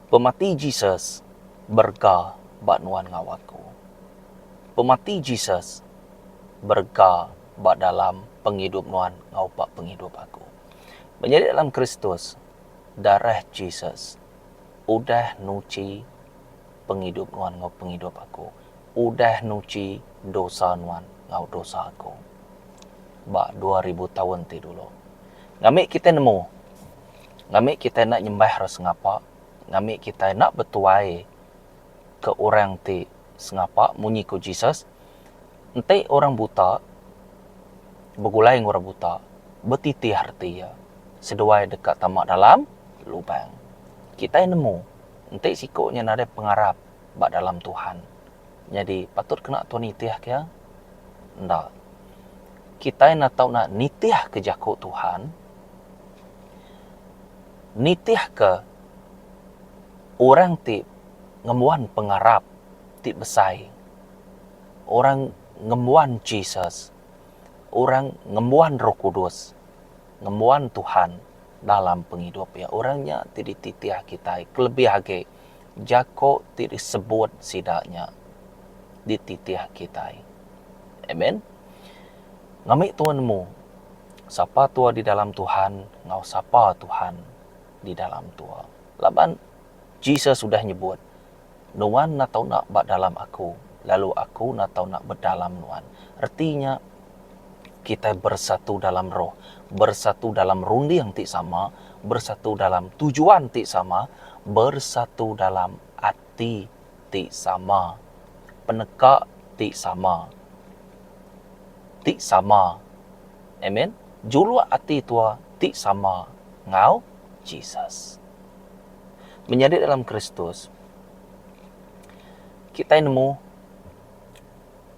Pemati Jesus berega ba nuan enggau aku. Pemati Jesus berega ba dalam pengidup nuan enggau ba pengidup aku. Menyadi dalam Kristus, darah Jesus udah nuchi pengidup nuan enggau pengidup aku. Udah nuchi dosa nuan enggau dosa aku ba 2000 taun ti dulu. Ngambi kitai nemu Ngambi kitai enda nyembah orang sengapa, ngambi kitai enda betuai ke orang ti sengapa munyi ku Jesus, enti orang buta begulai enggau orang buta betitih reti iya seduai deka tama dalam lubang. Kitai nemu enti siku nya nadai pengarap ba dalam Tuhan nyadi patut kena Tuhan nitih ke iya? Enda. Kitai enda tau enda nitih ke jaku Tuhan. Nitihka orang ti ngembuan pengarap ti besai, orang ngembuan Jesus, orang ngembuan Roh Kudus, ngembuan Tuhan dalam pengidup iya. Orang nya ti dititih kitai kelebih agi jaku ti disebut sida nya dititih kitai. Amen. Ngambi tuan nemu Sapa tua di dalam Tuhan enggau sapa Tuhan di dalam tua. Laban Jesus udah nyebut, Nuan enda tau enda ba dalam aku, lalu aku enda tau enda bedalam nuan. Reti nya, kitai bersatu dalam roh, bersatu dalam runding ti sama, bersatu dalam tujuan ti sama, bersatu dalam ati ti sama, peneka ti sama. Ti sama. Amen. Juluk ati tua ti sama enggau Jesus. Menyadi dalam Kristus, kitai nemu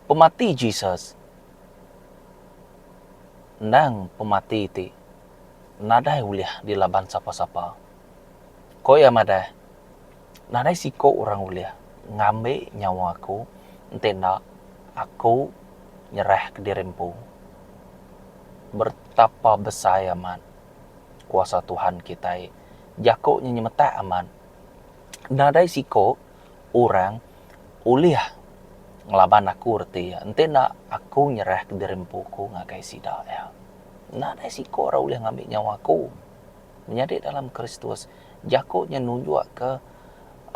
pemati Jesus endang pemati ti nadai ulih dilaban sapa-sapa. Ko iya madah, nadai siko orang ulih ngambi nyawa aku enti enda aku nyerah kediri empu. Betapa besai amat kuasa Tuhan kitai. Jaku nya nyemetak amat. Nadai siko orang ulih ngelaban aku reti iya enti enda aku nyerah kediri empu ku ngagai sida iya. Nadai siko orang ulih ngambi nyawa aku. Menyadi dalam Kristus jaku nya nunjukka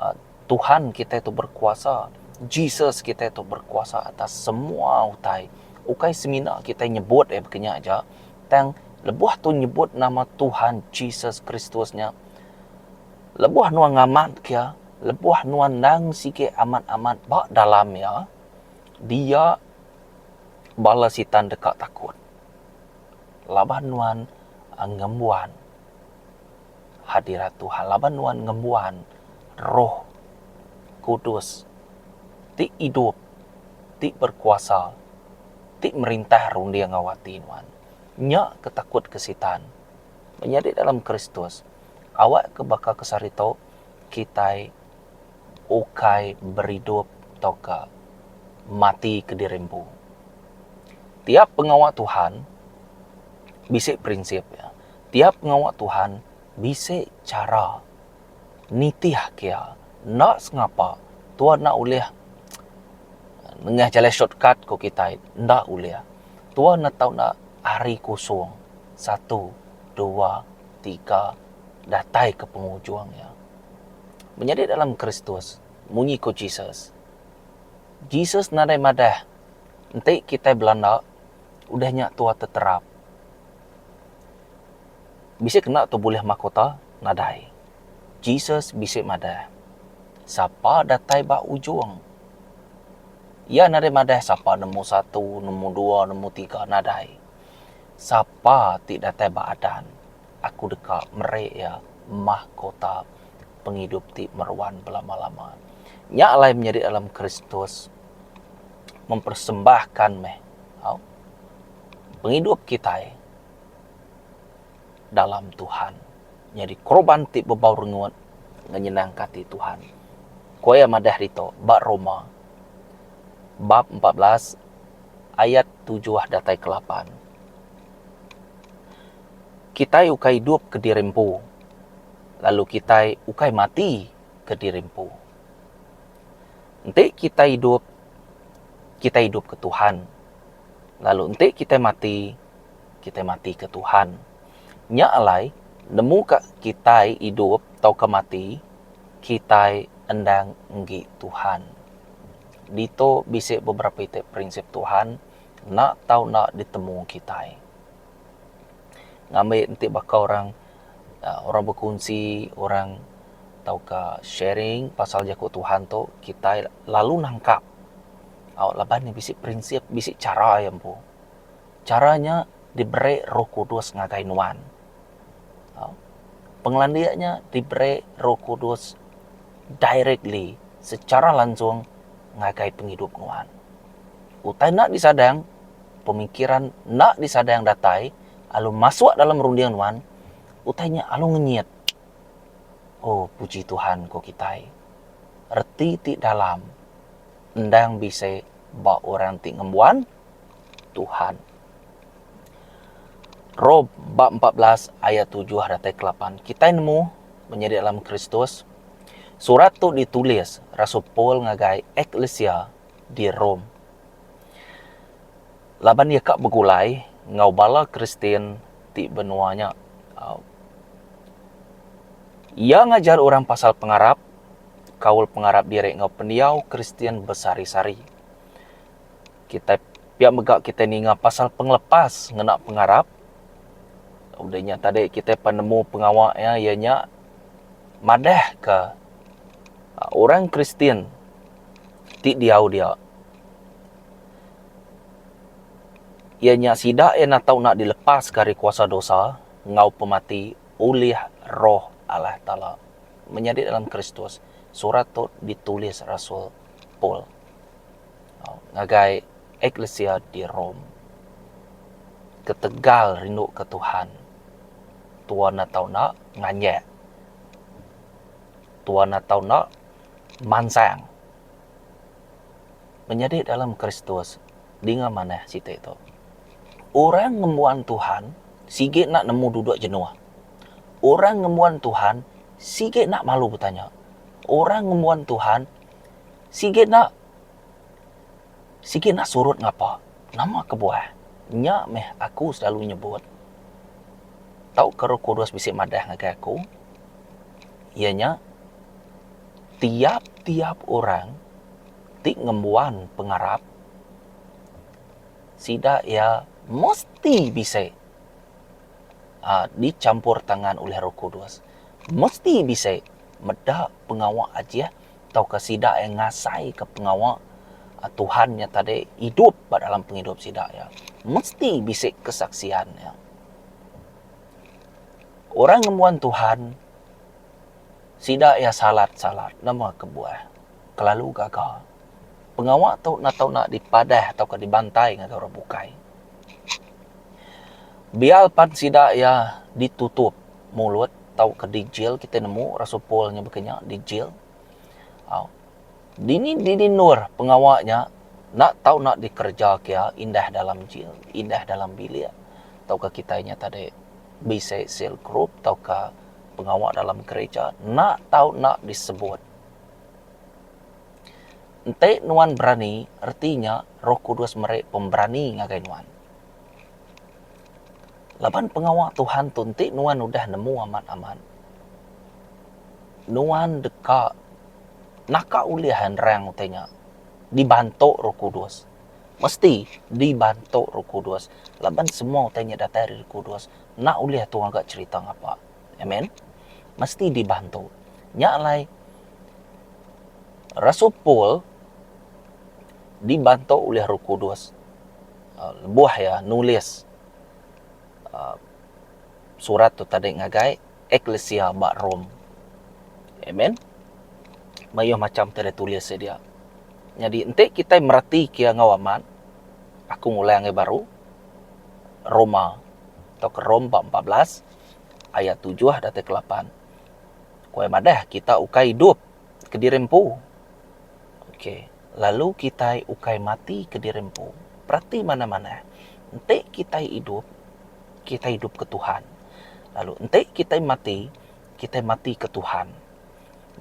uhh Tuhan kitai tu berkuasa, Jesus kitai tu berkuasa atas semua utai. Ukai semina kitai nyebut iya baka nya aja tang lebuh tu nyebut nama Tuhan Jesus Kristus nya lebuh nuan ngamat ke iya, lebuh nuan endang sigi amat-amat ba dalam iya, dia bala sitan deka takut laban nuan ngembuan hadirat Tuhan laban nuan ngembuan Roh Kudus ti idup ti berkuasa ti merintah runding enggau ati nuan. Nya ke takut ke Sitan. Menyadi dalam Kristus, awak ke baka ke sehari tu kitai ukai beridup tauka mati kediri empu. Tiap pengawa Tuhan bisi prinsip iya. Tiap pengawa Tuhan bisi chara nitih ke iya. Enda sengapa tuan enda ulih nengah jalai shortcut ku kitai enda ulih. Tuan enda tau enda hari kusung satu dua tiga datai ke pengujung iya. Menyadi dalam Kristus munyi ku Jesus. Jesus nadai madah enti kitai belanda udah nya tua teterap. Bisi kena tu bulih mahkota? Nadai. Jesus bisi madah, Sapa datai ba ujung. Iya nadai madah sapa nemu satu, nemu dua, nemu tiga, nadai. Sapa ti datai ba adan, aku deka meri iya mahkota pengidup ti meruan belama-lama. Nya alai menyadi dalam Kristus mempersembahkan meh au pengidup kitai dalam Tuhan nyadi korban ti bebau rengut ngenyenangka ati Tuhan. Ku iya madah ditu ba Roma bab 14 ayat tujuh datai ke lapan. Kitai ukai idup kediri empu lalu kitai ukai mati. kediri empu. Enti kitai idup, kitai idup ke Tuhan. Lalu enti kitai mati, kitai mati ke Tuhan. Nya alai, nemu ka kitai idup tauka mati, kitai endang enggi Tuhan. Ditu bisi beberapa iti prinsip Tuhan enda tau enda ditemu kitai. Ngambi enti baka orang orang bekunsi orang tauka sharing pasal jaku Tuhan tu kitai lalu nangkap au laban ne bisi prinsip bisi chara iya empu. Chara nya diberi roh kudus ngagai nuan. Au pengelandik nya diberi roh kudus directly secara langsung ngagai pengidup nuan. Utai enda disadang pemikiran enda disadang datai alu masuk dalam runding nuan utai nya alu ngenyit. Oh puji Tuhan ku kitai. Reti ti dalam endang bisi ba orang ti ngembuan Tuhan. Rom bab 14 ayat tujuh datai ke lapan. Kitai nemu menyadi dalam Kristus. Surat tu ditulis Rasul Paul ngagai eklesia di Rome. Laban iya ka begulai enggau bala Kristian ti benua nya. Iya ngajar orang pasal pengarap, kaul pengarap diri enggau pendiau Kristian besehari-sehari. Kitai pia mega kitai ninga pasal pengelepas ngena pengarap. Udah nya tadi kitai pan nemu pengawa iya, iya nya madahka orang Kristian ti diau dia. Iya nya sida iya enda tau enda dilepaska ari kuasa dosa enggau pemati ulih Roh Allah Taala. Menyadi dalam Kristus, surat tu ditulis Rasul Paul ngagai eklesia di Rome. Ketegal rinduka Tuhan, tua enda tau enda nganjak. Tua enda tau enda mansang. Menyadi dalam Kristus dinga manah siti tu. Orang ngembuan Tuhan sigi enda nemu duduk jenuh. Orang ngembuan Tuhan sigi enda malu betanya. Orang ngembuan Tuhan sigi enda sigi enda surut ngapa. Nama kebuah? Nya meh aku selalu nyebut tauka Roh Kudus bisi madah ngagai aku iya nya tiap-tiap orang ti ngembuan pengarap sida iya mesti bisi uhh dichampur tangan ulih Roh Kudus. Mesti bisi meda pengawa ajih tauka sida iya ngasaika pengawa Tuhan nya tadi idup ba dalam pengidup sida iya. Mesti bisi kesaksian iya. Orang ngembuan Tuhan sida iya salat-salat nama kebuah kelalu gaga. Pengawa tu enda tau enda dipadah tauka dibantai ngagai orang bukai. Biar pan sida iya ditutup mulut tauka dijil kitai nemu Rasul Paul nya baka nya dijil au dini dini endur pengawa nya enda tau enda dikereja ke iya indah dalam jil indah dalam bilik tauka kitai nya tadi bisi sel group tauka pengawa dalam gereja enda tau enda disebut. Enti nuan berani reti nya Roh Kudus meri pemberani ngagai nuan. Laban pengawa Tuhan tu enti nuan udah nemu amat-amat nuan deka naka ulih nerang utai nya dibantu Roh Kudus. Mesti dibantu Roh Kudus laban semua utai nya datai ari Roh Kudus enda ulih tu ngaga cherita ngapa. Amen. Mesti dibantu. Nya alai Rasul Paul dibantu ulih Roh Kudus lebuh iya nulis uhh surat tu tadi ngagai eklesia ba Rome. Amen. Mayuh macham ti ditulis iya dia. Nyadi enti kitai mereti ke iya enggau amat aku ngulang iya baru Roma tauka Rome ba 14 ayat tujuh datai ke lapan. Ku iya madah kita ukai idup kediri empu. Okey, lalu kitai ukai mati kediri empu. Perati manah-manah. Enti kitai idup, kitai idup ke Tuhan. Lalu enti kitai mati, kitai mati ke Tuhan.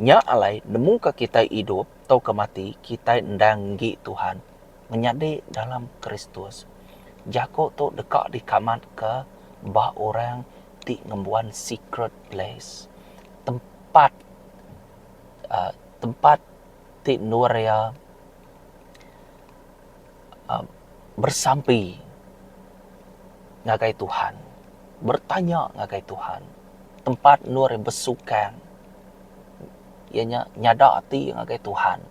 Nya alai nemuka kitai idup tauka mati, kitai endang enggi Tuhan. Menyadi dalam Kristus. Jaku tu deka dikamatka ba orang ti ngembuan secret place, tempat uhh tempat ti endur iya uhh besampi ngagai Tuhan, betanya ngagai Tuhan, tempat endur iya besukang iya nya nyada ati ngagai Tuhan.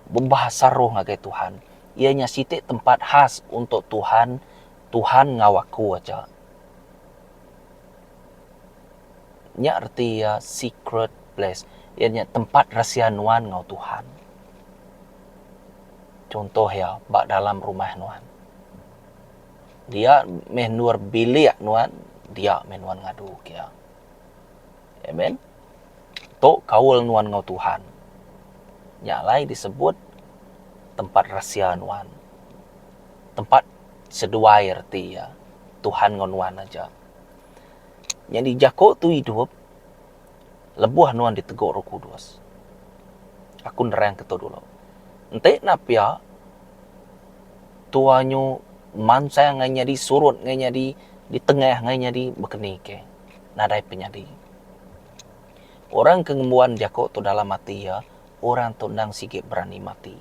Bebahasa roh ngagai Tuhan. Iya nya siti tempat khas untuk Tuhan, Tuhan enggau aku aja. Nya reti iya secret place. Iya nya tempat rahsia nuan enggau Tuhan. Chuntoh iya ba dalam rumah nuan. Dia meh endur bilik nuan, dia meh nuan ngadu ke iya. Amen. Tu kaul nuan enggau Tuhan. Nya alai disebut tempat rahsia nuan. Tempat seduai reti iya Tuhan enggau nuan aja. Nyadi jaku tu idup lebuh nuan ditegu Roh Kudus. Aku nerang ke tu dulu. Enti enda pia tua nyu mansang ngai nyadi surut ngai nyadi ditengah ngai nyadi bekeni ke. Nadai penyadi. Orang ke ngembuan jaku tu dalam ati iya, orang tu endang sigi berani mati.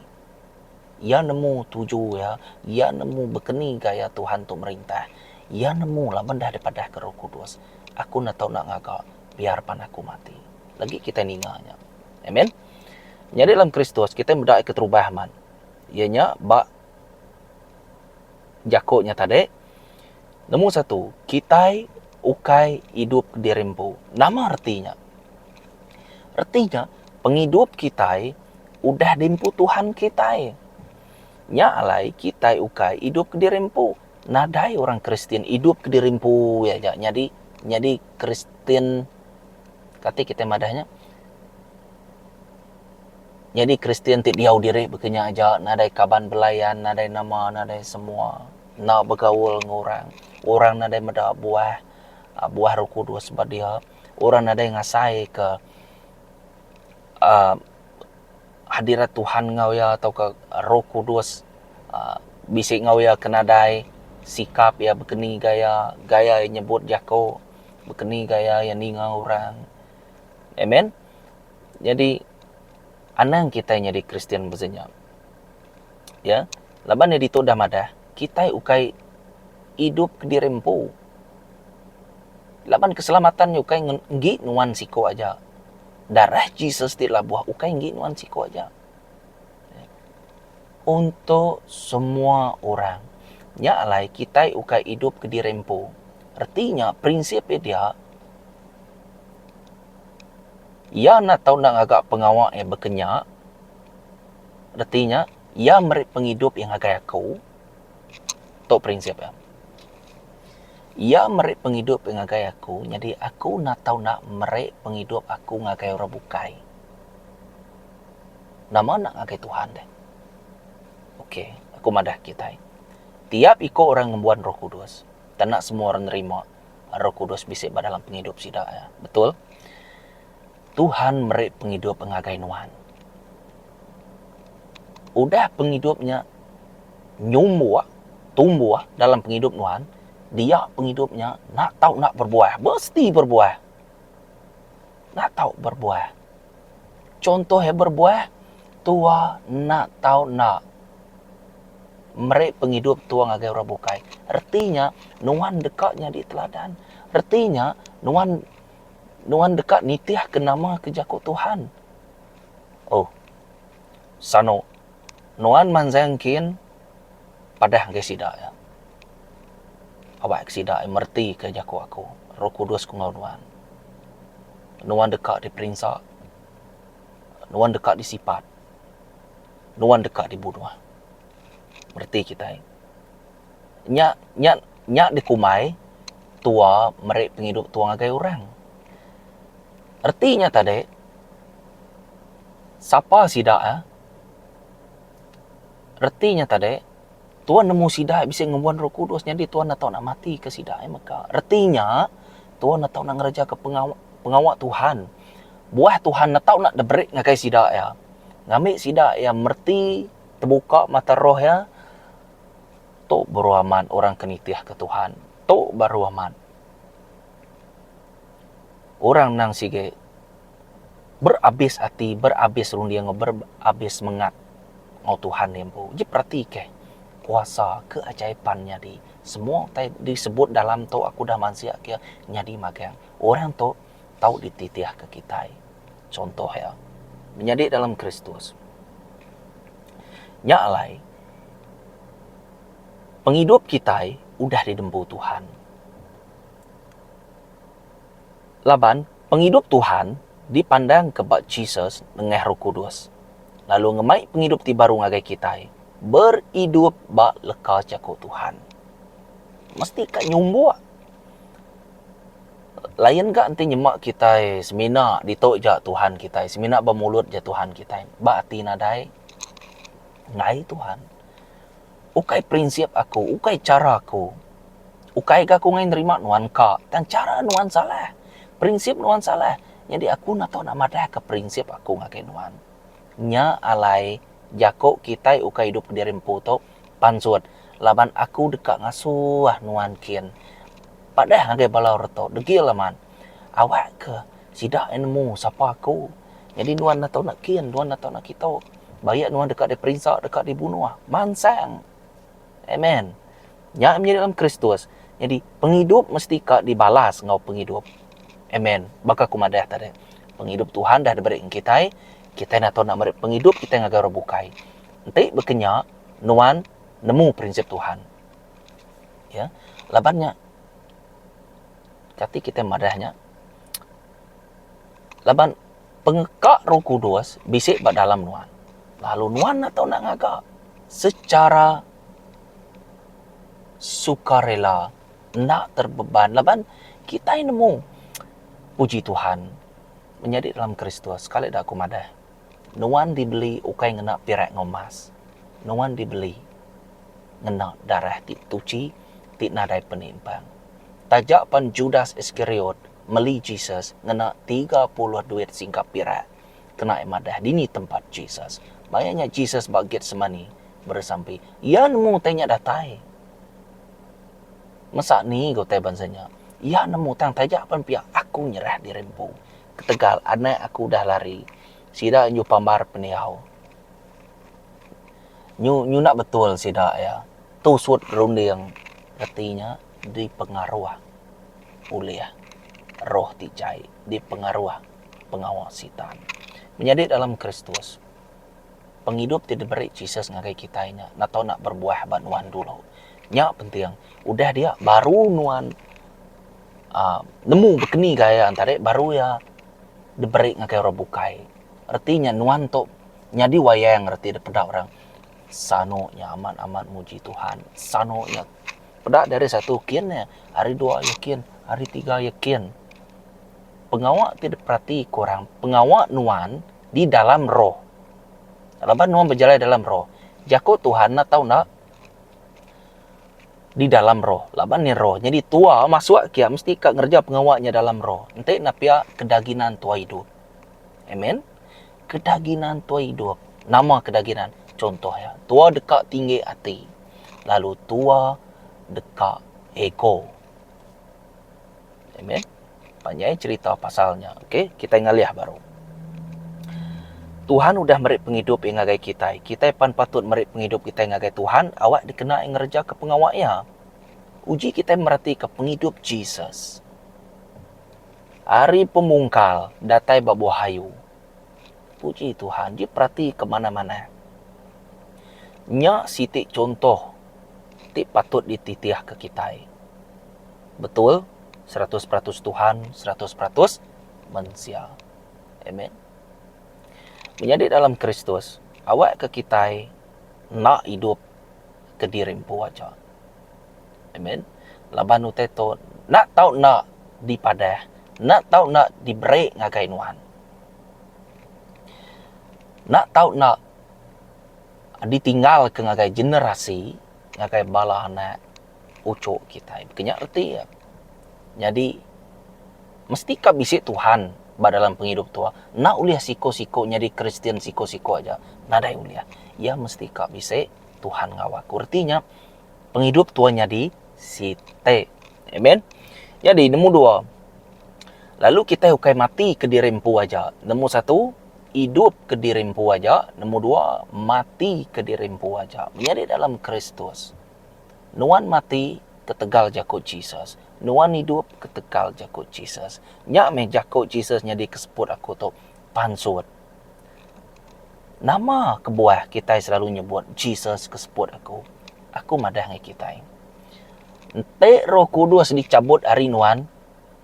Iya nemu tuju iya, iya nemu bekeni gaya Tuhan tu merintah. Iya nemu laban dah dipadahka Roh Kudus, Aku enda tau enda ngaga, biar pan aku mati. Lagi kitai ninga nya. Amen. Nyadi dalam Kristus, kitai meda iya keterubah amat, iya nya ba jaku nya tadi, Nombor satu, kitai ukai idup kediri empu. Nama reti nya? Reti nya, pengidup kitai udah diempu Tuhan kitai. Nya alai kitai ukai idup kediri empu. Nadai orang Kristian idup kediri empu iya aja. Nyadi nyadi Kristian kati kitai madah nya nyadi Kristian ti diau diri baka nya aja nadai kaban belayan nadai nama nadai semua. Enda begaul enggau orang. Orang nadai meda buah buah Roh Kudus ba dia. Orang nadai ngasaika uhh hadirat Tuhan enggau iya tauka Roh Kudus uhh bisi enggau iya ke nadai sikap iya bekeni gaya, gaya iya nyebut jaku, bekeni gaya iya ninga orang. Amen. Nyadi anang kitai nyadi Kristian besen nya. Ya. Laban iya ditu udah madah, kitai ukai idup kediri empu. Laban keselamatan nya ukai enggi nuan siko aja. Darah Jesus ti labuh ukai enggi nuan siko aja. Untuk semua orang. Nya alai kitai ukai idup kediri empu. Reti nya prinsip iya dia, iya enda tau enda ngaga pengawa iya baka nya. Reti nya, Iya meri pengidup Iya ngagai aku. Tu prinsip iya. Iya meri pengidup Iya ngagai aku, nyadi aku enda tau enda meri pengidup aku ngagai orang bukai. Nama enda ngagai Tuhan deh. Okey, aku madah kitai. Tiap iku orang ngembuan Roh Kudus, tang enda semua orang nerima Roh Kudus bisi ba dalam pengidup sida iya. Betul? Tuhan meri pengidup ngagai nuan. Udah pengidup nya nyumbuk, tumbuh dalam pengidup nuan, dia pengidup nya enda tau enda berbuah, mesti berbuah. Enda tau berbuah. Chunto iya berbuah, tua enda tau enda meri pengidup tua ngagai orang bukai. Reti nya nuan deka nyadi teladan. Reti nya nuan Nuan deka nitihka nama ke jaku Tuhan. Oh. Sanu. Nuan manjang kin padah ngagai sida iya. Awak ke sida iya meretika jaku aku. Roh Kudus ku enggau nuan. Nuan deka diperinsa. Nuan deka disipat. Nuan deka dibunuh. Mereti kitai. Nya nya nya dikumbai tua meri pengidup tua ngagai orang. Reti nya tadi sapa sida eh reti nya tadi tua nemu sida bisi ngembuan roh kudus nyadi tua enda tau nak mati ke sida eh mega. Reti nya tua enda tau nak ngereja ke pengawa pengawa Tuhan. Buah Tuhan enda tau nak diberi ngagai sida iya. Ngambi sida iya mereti tebuka mata roh iya, tu baru amat orang ke nitihka Tuhan. Tu baru amat orang endang sigi berabis ati, berabis runding enggau berabis semengat enggau Tuhan iya empu. Ji perati keh kuasa keajaiban nyadi. Semua utai disebut dalam tu aku udah mansik ke nyadi magang. Orang tu tau dititihka kitai. Chuntoh iya, menyadi dalam Kristus. Nya alai pengidup kitai udah didempu Tuhan. Laban pengidup Tuhan dipandangka ba Jesus nengah Roh Kudus, lalu ngemai pengidup ti baru ngagai kitai beridup ba leka jaku Tuhan. Mesti ka nyumbuk. Lain ga enti nyema kitai semina ditu ja Tuhan kitai, semina ba mulut ja Tuhan kitai, ba ati nadai enggai Tuhan. Ukai prinsip aku, ukai chara aku. Ukai ga aku ngai nerima nuan ka, tang chara nuan salah. Prinsip nuan salah. Nyadi aku enda tau nak madahka prinsip aku ngagai nuan. Nya alai jaku kitai ukai idup kediri empu tu pansut laban aku deka ngasuh nuan kin. Padah ngagai bala orang tu, degil amat. Awakka sida iya nemu sapa aku. Nyadi nuan enda tau nak kin, nuan enda tau nak kitu. Bayak nuan deka diperinsa, deka dibunuh. Mansang. Amen. Nya menyadi dalam Kristus. Nyadi pengidup mesti ka dibalas enggau pengidup. Amen. Baka ku madah tadi. Pengidup Tuhan dah diberi ngan kitai, kitai enda tau nak meri pengidup kitai ngagai orang bukai. Enti baka nya, nuan nemu prinsip Tuhan. Ya. Laban nya kati kitai madah nya laban pengeka Roh Kudus bisi ba dalam nuan. Lalu nuan enda tau nak ngaga secara sukarela enda terbeban laban kitai nemu puji Tuhan menyadi dalam Kristus sekali da aku madah nuan dibeli ukai ngena pirak enggau emas nuan dibeli ngena darah ti tuchi ti nadai penimpang. Taja pan Judas Iskariot meli Jesus ngena 30 duit singkap pirak kena iya madah dini tempat Jesus. Maya nya Jesus ba Getsemani beresampi. Iya nemu utai nya datai. Mesa ni ga utai bansa nya. Iya nemu tang taja pan pia aku nyerah diri empu ketegal anak aku udah lari. Sida nyu pambar pendiau. Nyu nyuna betul sida iya. Tusut runding reti nya dipengaruh ulih roh ti jai, dipengaruh pengawa sitan. Menyadi dalam Kristus, pengidup ti diberi Jesus ngagai kitai nya enda tau nak berbuah ba nuan dulu. Nya penting. Udah dia baru nuan aaa nemu bekeni gaya enta baru iya diberi ngagai orang bukai. Reti nya nuan tu nyadi wayang reti da peda orang sanu nya amat amat muji Tuhan. Sanu nya peda dari satu kin nya hari dua iya kin hari tiga iya kin. Pengawa ti diperati ku orang pengawa nuan di dalam roh. Laban nuan bejalai dalam roh jaku Tuhan enda tau enda di dalam roh laban nya roh. Nyadi tua masuk kia mesti ka ngereja pengawa nya dalam roh. Enti enda pia kedaginan tua idup. Amen. Kedaginan tua idup. Nama kedaginan? Contoh iya, tua deka tinggi ati lalu tua deka ego. Amen. Panjai cerita pasal nya. Okey, kitai ngalih baru. Tuhan udah meri pengidup iya ngagai kitai. Kitai pan patut meri pengidup kitai ngagai Tuhan awak dikena iya ngerejaka pengawa iya. Uji kitai meratika pengidup Jesus. Ari pemungkal datai ba buah ayu. Puji Tuhan, ji peratika manah-manah. Nya siti chunto ti patut dititihka kitai. Betul, 100% Tuhan, 100% mensia. Amen. Menyadi dalam Kristus, awakka kitai enda idup kediri empu aja. Amen. Laban utai tu enda tau enda dipadah, enda tau enda diberi ngagai nuan. Enda tau enda ditinggalka ngagai generasi, ngagai bala anak uchu kitai. Baka nya reti iya. Nyadi mesti ka bisi Tuhan. Ba dalam pengidup tua. Enda ulih siko-siko nyadi Kristian siko-siko aja. Nadai ulih. Iya mesti ka bisi Tuhan enggau aku. Reti nya pengidup tua nyadi siti. Amen. Nyadi nemu dua. Lalu kitai ukai mati kediri empu aja. Nemu satu, idup kediri empu aja. Nemu dua, mati kediri empu aja. Menyadi dalam Kristus. Nuan mati ketegal jaku Jesus. Nuan idup ketegal jaku Jesus. Nya meh jaku Jesus nyadi ke seput aku tu pansut. Nama kebuah kitai selalu nyebut Jesus ke seput aku? Aku madah ngagai kitai. Enti Roh Kudus dichabut ari nuan,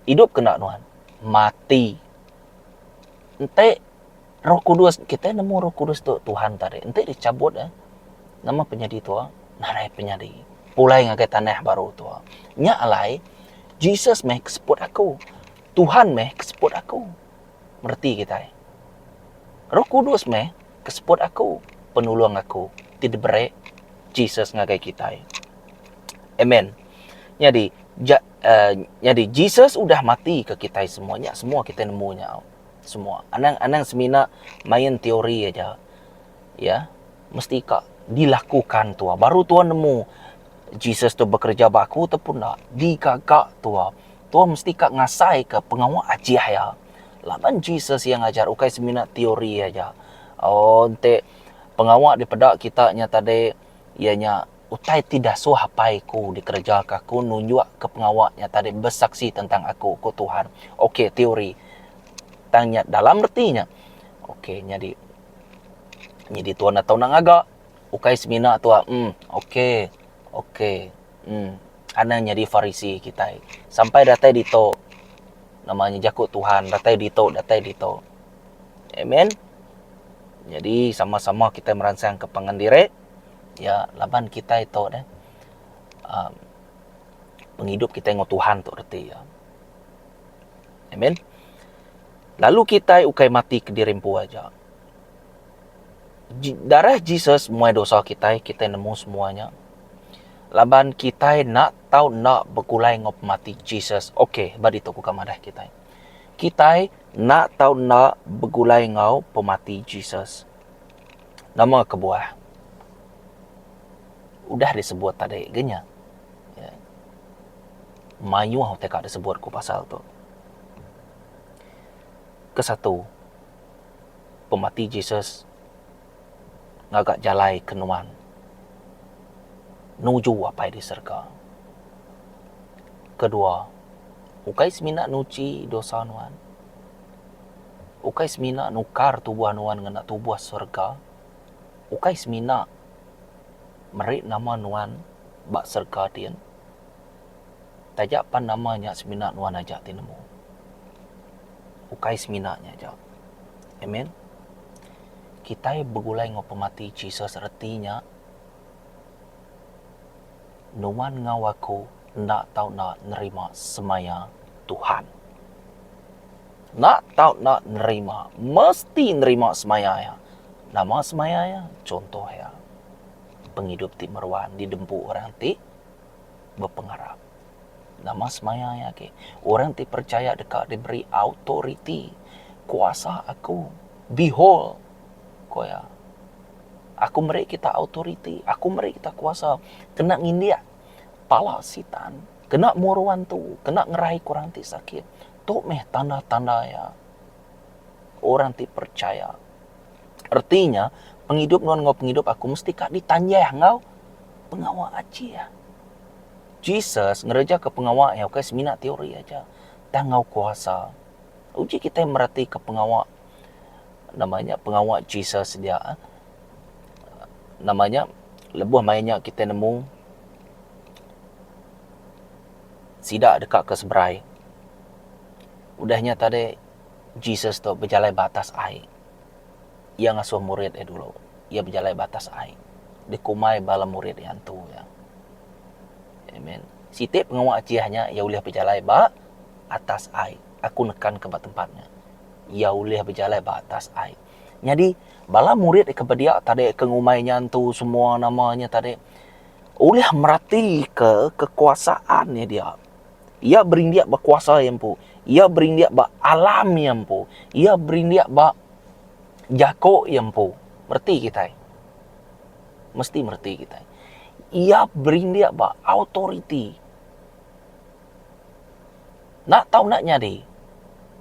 idup ke enda nuan? Mati. Enti Roh Kudus, kitai nemu Roh Kudus tu Tuhan tadi. Enti dichabut eh, nama penyadi tua? Nadai penyadi. Pulai ngagai tanah baru tua. Nya alai, Jesus meh ke seput aku. Tuhan meh ke seput aku. Mereti kitai. Roh Kudus meh ke seput aku, penulung aku ti diberi Jesus ngagai kitai. Amen. Nyadi, ja, uh, nyadi Jesus udah mati ke kitai semua. Nya semua kitai nemu nya. Semua. Anang anang semina main teori aja. Ya. Mesti ka dilakukan tua. Baru tua nemu Jesus tu bekereja ba aku ataupun enda. Digaga tua. Tua mesti ka ngasai ke pengawa ajih iya. Laban Jesus iya ngajar ukai semina teori aja. Oh enti pengawa dipeda kita nya tadi iya nya Utai ti dasuh Apai ku dikerejaka aku nunjukka pengawa nya tadi besaksi tentang aku, ku Tuhan. Ok, teori. Tang nya dalam reti nya. Ok, nyadi nyadi tuan atau enda ngaga. Ukai semina tua em ok ok em anang nyadi farisi kitai. Sampai datai ditu nama nya jaku Tuhan datai ditu datai ditu. Amen. Nyadi sama-sama kitai meransangka pangan diri. Iya laban kitai tu deh uhh pengidup kitai enggau Tuhan tu reti iya. Amen. Lalu kitai ukai mati kediri empu aja. Darah Jesus muai dosa kitai, kitai nemu semua nya. Laban kitai enda tau enda begulai enggau pemati Jesus. Ok ba ditu ku ka madah kitai. Kitai enda tau enda begulai enggau pemati Jesus. Nama kebuah? Udah disebut tadi ga nya. Mayuh utai ka disebut ku pasal tu. Kesatu, pemati Jesus ngaga jalai ke nuan nuju Apai di serega. Kedua, ukai semina nuchi dosa nuan. Ukai semina nukar tubuh nuan ngena tubuh serega, ukai semina meri nama nuan ba serega din, taja pan nama nya semina nuan aja ti nemu. Ukai semina nya aja. Amen. Kitai begulai enggau pemati Jesus reti nya nuan enggau aku enda tau enda nerima semaya Tuhan. Enda tau enda nerima, mesti nerima semaya iya. Nama semaya iya? Chunto iya, pengidup ti meruan didempu orang ti bepengarap. Nama semaya iya agi? Orang ti percaya deka diberi autoriti, kuasa aku. Behold, ku iya, aku meri kita autoriti, aku meri kita kuasa kena ngindik pala sitan, kena muru antu, kena ngeraika orang ti sakit. Tu meh tanda-tanda iya orang ti percaya. Reti nya, pengidup nuan enggau pengidup aku mesti ka ditanjah enggau pengawa ajih. Jesus ngerejaka pengawa iya ukai semina teori aja tang enggau kuasa. Uji kitai meratika pengawa nama nya pengawa Jesus dia. Nama nya lebuh maya nya kitai nemu sida deka ke seberai. Udah nya tadi Jesus tu bejalai ba atas ai. Iya ngasuh murid iya dulu. Iya bejalai ba atas ai. Dikumbai bala murid iya antu iya. Amen. Siti pengawa achiah nya iya ulih bejalai ba atas ai. Aku nekanka ba tempat nya. Iya ulih bejalai ba atas ai. Nyadi bala murid ke bedia tadi ke ngumbai nya antu semua nama nya tadi ulih meratika kekuasaan iya dia. Iya berindik ba kuasa iya empu. Iya berindik ba alam iya empu. Iya berindik ba jaku iya empu. Mereti kitai. Mesti mereti kitai. Iya berindik ba autoriti. Enda tau enda nyadi.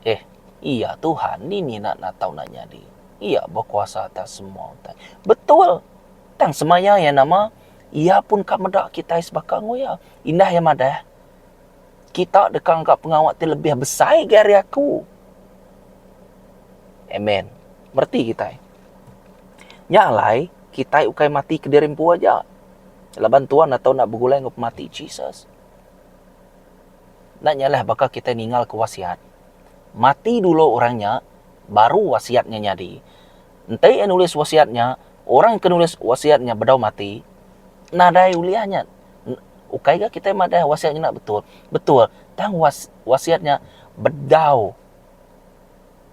Eh, iya Tuhan dini enda enda tau enda nyadi. Iya bekuasa atas semua utai. Betul. Tang semaya iya nama, iya pun ka meda kitai sebaka enggau iya. Indah iya madah, kita deka ngaga pengawa ti lebih besai agi ari aku. Amen. Mereti kitai. Nya alai, kitai ukai mati kediri empu aja. Laban Tuhan enda tau enda begulai enggau pemati Jesus. Enda nyalah baka kitai ninggalka wasiat. Mati dulu orang nya, baru wasiat nya nyadi. Enti iya nulis wasiat nya, orang ke nulis wasiat nya bedau mati, nadai ulih nya. Ukai ga kitai madah wasiat nya enda betul. Betul, tang wasiat nya bedau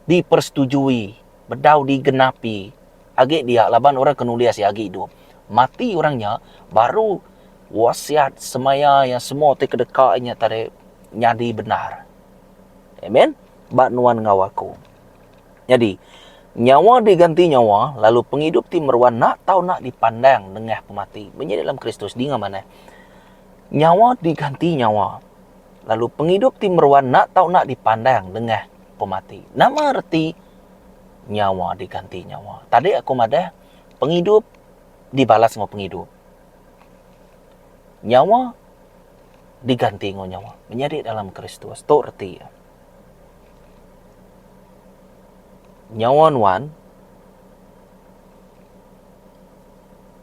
dipersetujui, bedau digenapi. Agi dia laban orang ke nulis iya agi idup. Mati orang nya, baru Wasiat semaya iya semua ti kedeka inya tadi nyadi bendar. Amen. Ba nuan enggau aku. Nyadi, nyawa diganti nyawa lalu pengidup ti meruan enda tau enda dipandang nengah pemati. Menyadi dalam Kristus dinga manah. Nyawa diganti nyawa lalu pengidup ti meruan enda tau enda dipandang nengah pemati. Nama reti nyawa diganti nyawa? Tadi aku madah pengidup dibalas enggau pengidup. Nyawa diganti enggau nyawa. Menyadi dalam Kristus. Tu reti iya. Nyawa nuan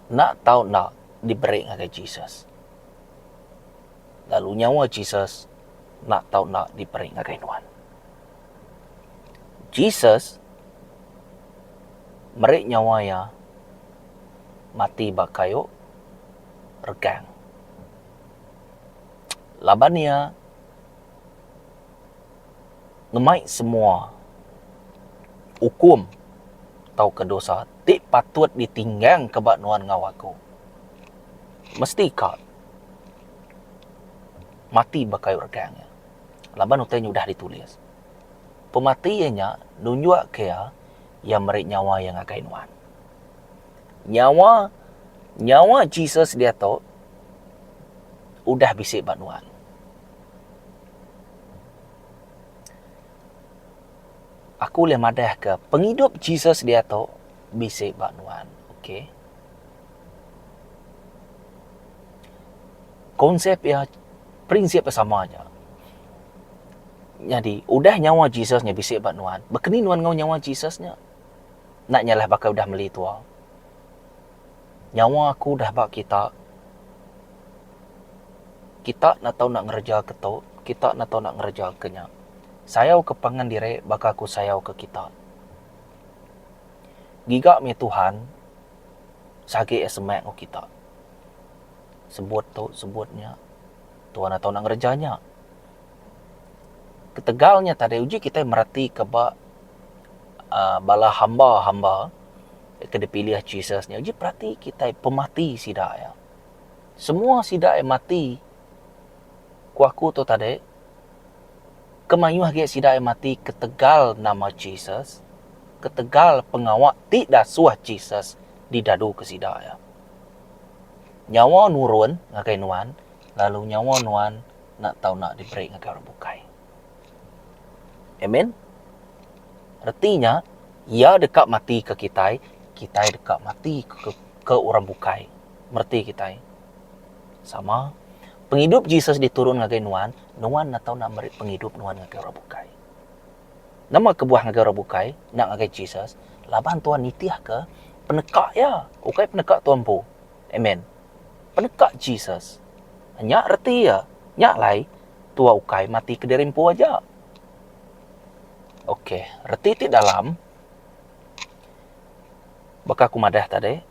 enda tau enda diberi ngagai Jesus. Lalu nyawa Jesus enda tau enda diberi ngagai nuan. Jesus meri nyawa iya mati ba kayu regang. Laban iya ngemai semua ukum tauka dosa ti patut ditinggangka ba nuan enggau aku. Mesti ka mati ba kayu regang iya. Laban utai nya udah ditulis. Pemati iya nya nunjukka iya, iya meri nyawa iya ngagai nuan. Nyawa nyawa Jesus diatu udah bisi ba nuan. Aku ulih madahka pengidup Jesus diatu bisi ba nuan. Okey. Konsep iya prinsip iya sama aja. Nyadi udah nyawa Jesus nya bisi ba nuan, baka ni nuan enggau nyawa Jesus nya? Enda nyalah baka udah meli tua. Nyawa aku udah ba kita. Kita enda tau enda ngereja ke tu, kita enda tau enda ngereja ke nya. Sayau ke pangan diri baka aku sayau ke kita. Giga mih Tuhan sagi iya semak enggau kita. Sebut tu, sebut nya. Tuhan enda tau enda ngereja nya. Ketegal nya tadi uji kitai meratika ba uhh bala hamba-hamba ke dipilih Jesus nya uji perati kitai pemati sida iya. Semua sida iya mati ku aku tu tadi ke mayuh agi sida iya mati ketegal nama Jesus, ketegal pengawa ti dasuh Jesus didaduka sida iya. Nyawa nurun ngagai nuan lalu nyawa nuan enda tau enda diberi ngagai orang bukai. Amen. Reti nya, iya deka mati ke kitai, kitai deka mati ke, ke orang bukai. Mereti kitai. Sama. Pengidup Jesus diturun ngagai nuan, nuan enda tau enda meri pengidup nuan ngagai orang bukai. Nama kebuah ngagai orang bukai, enda ngagai Jesus? Laban tuan nitihka peneka iya, ukai peneka tuan empu. Amen. Peneka Jesus. Nya reti iya. Nya alai, tua ukai mati kediri empu aja. Okey, reti ti dalam baka aku madah tadi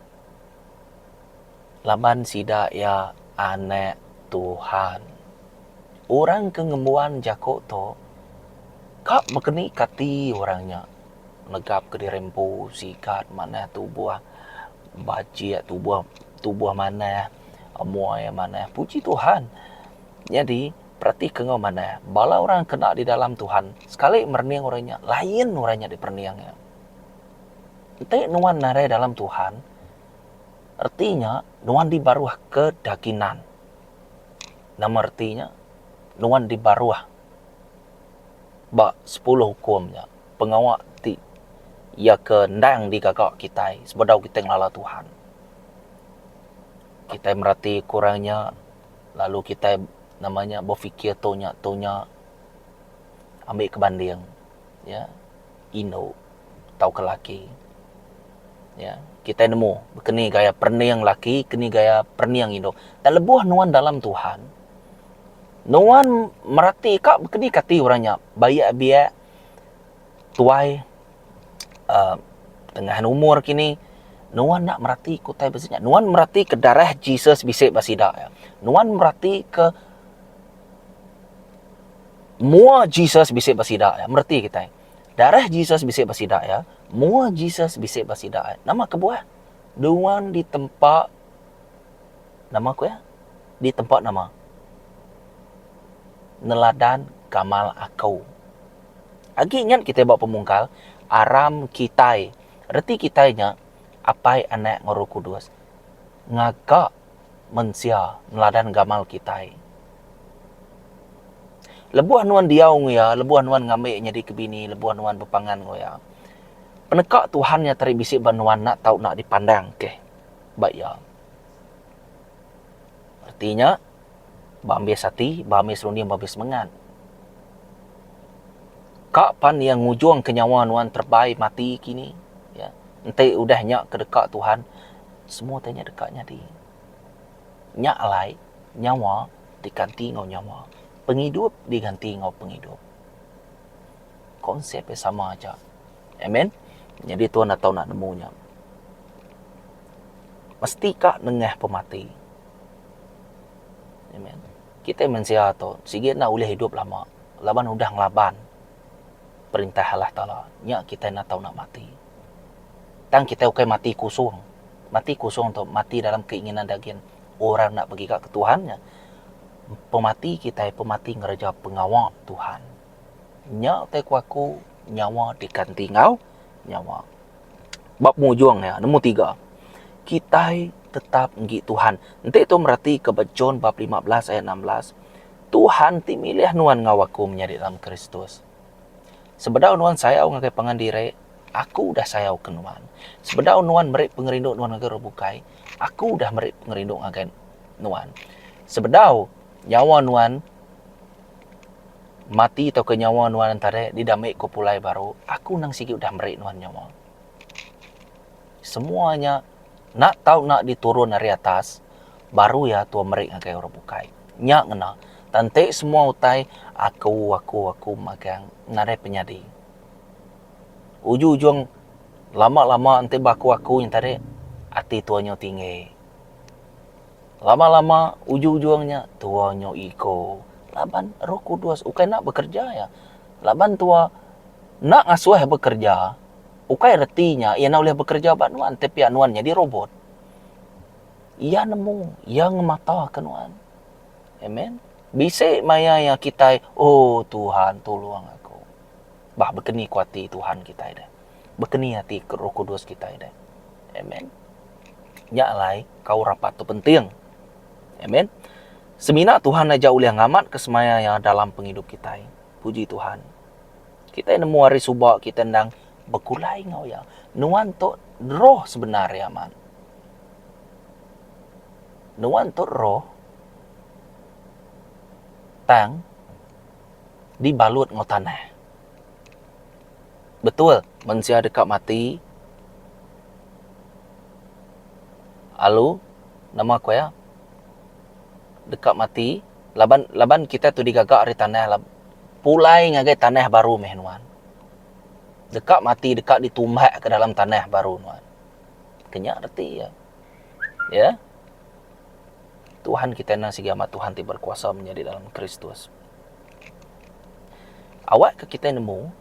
laban sida iya anak Tuhan. Orang ke ngembuan jaku tu ka bekeni kati orang nya negap kediri empu sigat manah tubuh bajik tubuh tubuh manah mua iya manah puji Tuhan. Nyadi. Peratika enggau manah, bala orang ke enda di dalam Tuhan sekali merening orang nya, lain orang nya diperening iya. Enti nuan nadai dalam Tuhan, reti nya nuan dibaruh kedakinan. Nama reti nya? Nuan dibaruh ba sepuluh ukum nya, pengawa ti iya ke endang digaga kitai sebedau kitai ngelala Tuhan. Kitai mereti ke orang nya lalu kitai nama nya befikir tu nya tu nya ambi ke banding ya indu tauka laki ya kitai nemu bekeni gaya perening laki keni gaya perening indu. Tang lebuh nuan dalam Tuhan nuan mereti ka bekeni ke ati orang nya bayak biak tuai uhh tengahan umur kini nuan enda mereti ke utai bisi nya. Nuan mereti ke darah Jesus bisi ba sida iya. Nuan mereti ke mua Jesus bisi ba sida iya. Mereti kitai. Darah Jesus bisi ba sida iya, mua Jesus bisi ba sida iya. Nama kebuah? Nuan ditempa nama ku iya? Ditempa nama? Neladan gamal aku. Agi ingat kitai ba pemungkal, aram kitai, reti kitai nya Apai, Anak enggau Roh Kudus ngaga mensia neladan gamal kitai. Lebuh nuan diau enggau iya, lebuh nuan ngambi nyadi ke bini, lebuh nuan bepangan enggau iya, peneka Tuhan nya tadi bisi ba nuan enda tau enda dipandang keh ba iya. Reti nya. Ba ambis ati, ba ambis runding, ba ambis semengat. Ka pan iya ngujungka nyawa nuan terebai mati kini, ya. Enti udah nya ke deka Tuhan, semua utai nya deka nyadi. Nya alai nyawa diganti enggau nyawa, pengidup diganti enggau pengidup. Konsep iya sama aja. Amen. Nyadi tuan atau enda nemu nya. Mesti ka nengah pemati. Amen. Kitai mensia tu sigi enda ulih idup lama laban udah ngelaban perintah Allah Taala. Nya kitai enda tau nak mati. Tang kitai ukai mati kusung. Mati kusung tu mati dalam keinginan daging orang enda begiga ke Tuhan nya. Pemati kitai pemati ngereja pengawa Tuhan. Nya utai ku aku nyawa diganti enggau nyawa. Ba pengujung iya, nombor tiga, kitai tetap enggi Tuhan. Enti tu meratika ba John bab 15 ayat 16, Tuhan ti milih nuan enggau aku menyadi dalam Kristus. Sebedau nuan sayau ngagai pangan diri, aku udah sayau ke nuan. Sebedau nuan meri pengerindu nuan ngagai orang bukai, aku udah meri pengerindu ngagai nuan. Sebedau nyawa nuan Mati tauka nyawa nuan entara didambi ku pulai baru, aku nang sigi udah meri nuan nyawa. Semua nya enda tau enda diturun ari atas baru iya tua meri ngagai orang bukai. Nya ngena. Tang enti semua utai aku aku aku magang nadai penyadi. Ujung ujung lama lama enti ba aku aku nya tadi ati tua nyau tinggi. Lama-lama ujung-ujung nya tua nyu ego laban Roh Kudus ukai enda bekerja iya. Laban tua enda ngasuh iya bekerja ukai reti nya iya enda ulih bekerja ba nuan ti pia nuan nyadi robot. Iya nemu, iya ngemataka nuan. Amen. Bisi maya iya kitai oh Tuhan tulung aku. Bah bekeni ku ati Tuhan kitai deh. Bekeni ati Roh Kudus kitai deh. Amen. Nya alai kaul rapat tu penting. Amen. Semina Tuhan aja ulih ngamatka semaya iya dalam pengidup kitai. Puji Tuhan. Kitai nemu ari suba kitai endang begulai enggau iya. Nuan tu roh sebenar iya amat. Nuan tu roh tang dibalut enggau tanah. Betul, mensia deka mati alu nama ku iya deka mati laban laban kitai tu digaga ari tanah pulai ngagai tanah baru meh nuan. Deka mati deka ditumbak ke dalam tanah baru nuan. Ke nya reti iya. Ya. Tuhan kitai endang sigi amat Tuhan ti berkuasa menyadi dalam Kristus. Awakka kitai nemu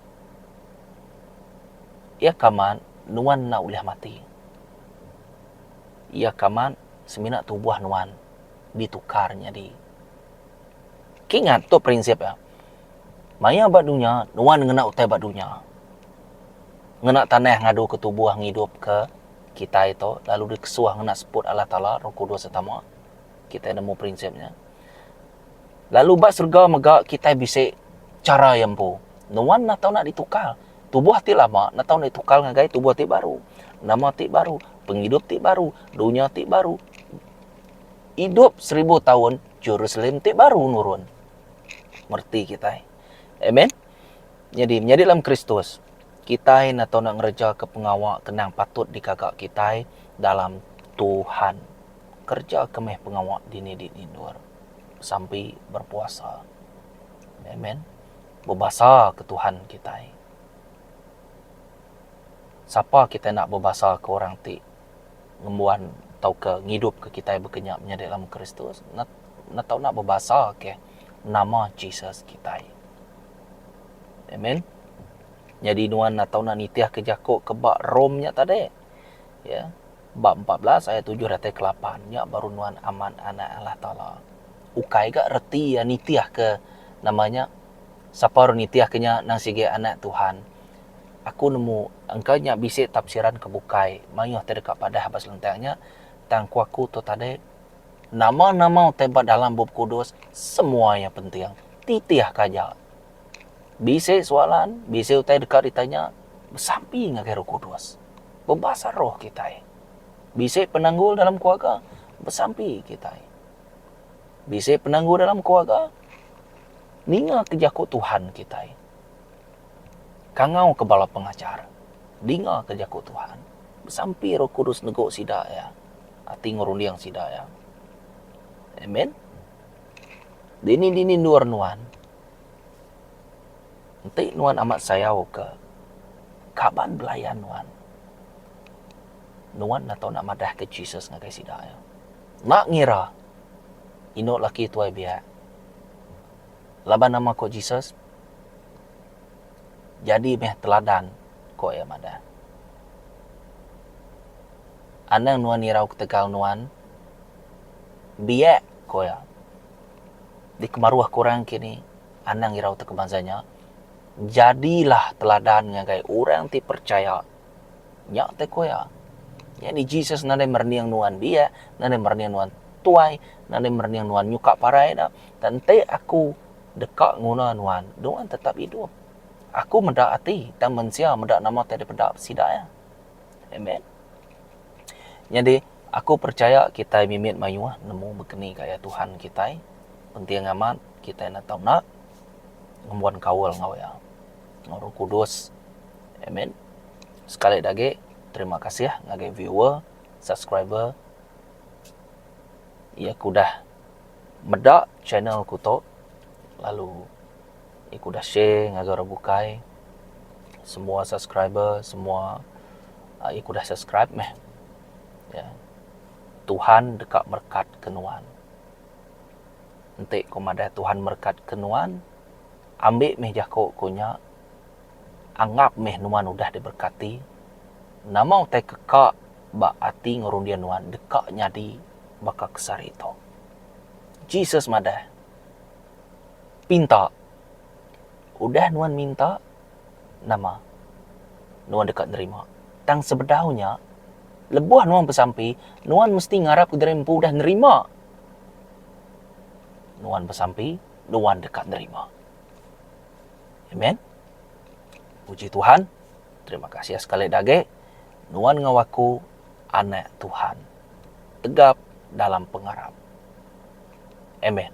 iya ke amat nuan enda ulih mati. Iya ke amat semina tubuh nuan ditukar nyadi. Kingat tu prinsip iya. Maya ba dunya, nuan ngena utai ba dunya. Ngena tanah ngadu ke tubuh ngidup ke kitai tu lalu dikesuh ngena seput Allah Taala, Roh Kudus tama. Kitai nemu prinsip nya. Lalu ba serega mega kitai bisi chara iya empu. Nuan enda tau nak ditukar. Tubuh ti lama enda tau ditukar ngagai tubuh ti baru. Nama ti baru, pengidup ti baru, dunya ti baru. Idup seribu taun Jerusalem ti baru nurun. Mereti kitai. Amen. Nyadi menyadi dalam Kristus, kitai enda tau nak ngereja ke pengawa ke endang patut digaga kitai dalam Tuhan. Kereja ke meh pengawa dini dini endur. Besampi, berpuasa. Amen. Bebasa ke Tuhan kitai. Sapa kitai enda bebasa ke orang ti ngembuan tauka ngidupka kitai baka nya menyadi dalam Kristus enda tau enda bebasa ke nama Jesus kitai. Amen. Nyadi nuan enda tau enda nitihka jaku ke ba Rome nya tadi. Ya. Ba 14 ayat 7 datai ke 8 nya baru nuan amat anak Allah Taala. Ukai ga reti iya nitihka nama nya sapa orang nitihka nya nang sigi anak Tuhan. Aku nemu engka nya bisi tafsiran ke bukai mayuh ti deka padah ba selentang nya tang ku aku tu tadi nama-nama utai ba dalam bup kudus semua iya penting titih ka aja. Bisi soalan bisi utai deka ditanya besampi ngagai roh kudus bebasa roh kitai. Bisi penanggul dalam keluarga besampi kitai. Bisi penanggul dalam keluarga ninga ke jaku Tuhan kitai. Kangau ke bala pengajar, dinga ke jaku Tuhan. Besampi Roh Kudus negu sida iya, ati ngerunding sida iya. Amen. Dini-dini endur nuan. Enti nuan amat sayau ke kaban belayan nuan, nuan enda tau nak madah ke Jesus ngagai sida iya. Enda ngira indu laki tuai biak. Laban nama ko Jesus? Jadi meh teladan, ko iya madah. Anang nuan irau ketegal nuan biak, ko iya. Dikemaruh ke orang kini, anang irau tauka bansa nya. Jadilah teladan ngagai orang ti percaya. Nya te ko iya. Nyadi Jesus nadai merening nuan biak, nadai merening nuan tuai, nadai merening nuan nyuka parai ida. Tang enti aku deka nguna nuan, nuan tetap idup. Aku meda ati tang mensia meda nama ti dipeda sida iya. Amen. Nyadi aku percaya kitai mimit mayuh nemu bekeni gaya Tuhan kitai. Penting amat kitai enda tau enda ngembuan kaul enggau iya. Enggau Roh Kudus. Amen. Sekali da agi terima kasih ngagai viewer, subscriber iya ke udah meda channel ku tu lalu iya ke udah share ngagai orang bukai semua subscriber semua iya ke udah subscribe meh ya Tuhan deka merekat ke nuan. Enti ku madah Tuhan merekat ke nuan ambi meh jaku ku nya anggap meh nuan udah diberkati nama utai ke ka ba ati enggau runding nuan deka nyadi baka ke sehari tu. Jesus madah, Pinta. Udah nuan minta, nama? Nuan deka nerima. Tang sebedau nya, lebuh nuan besampi, nuan mesti ngarapka diri empu udah nerima. Nuan besampi, nuan deka nerima. Amen. Puji Tuhan. Terima kasih sekali da agi. Nuan enggau aku anak Tuhan. Tegap dalam pengarap. Amen.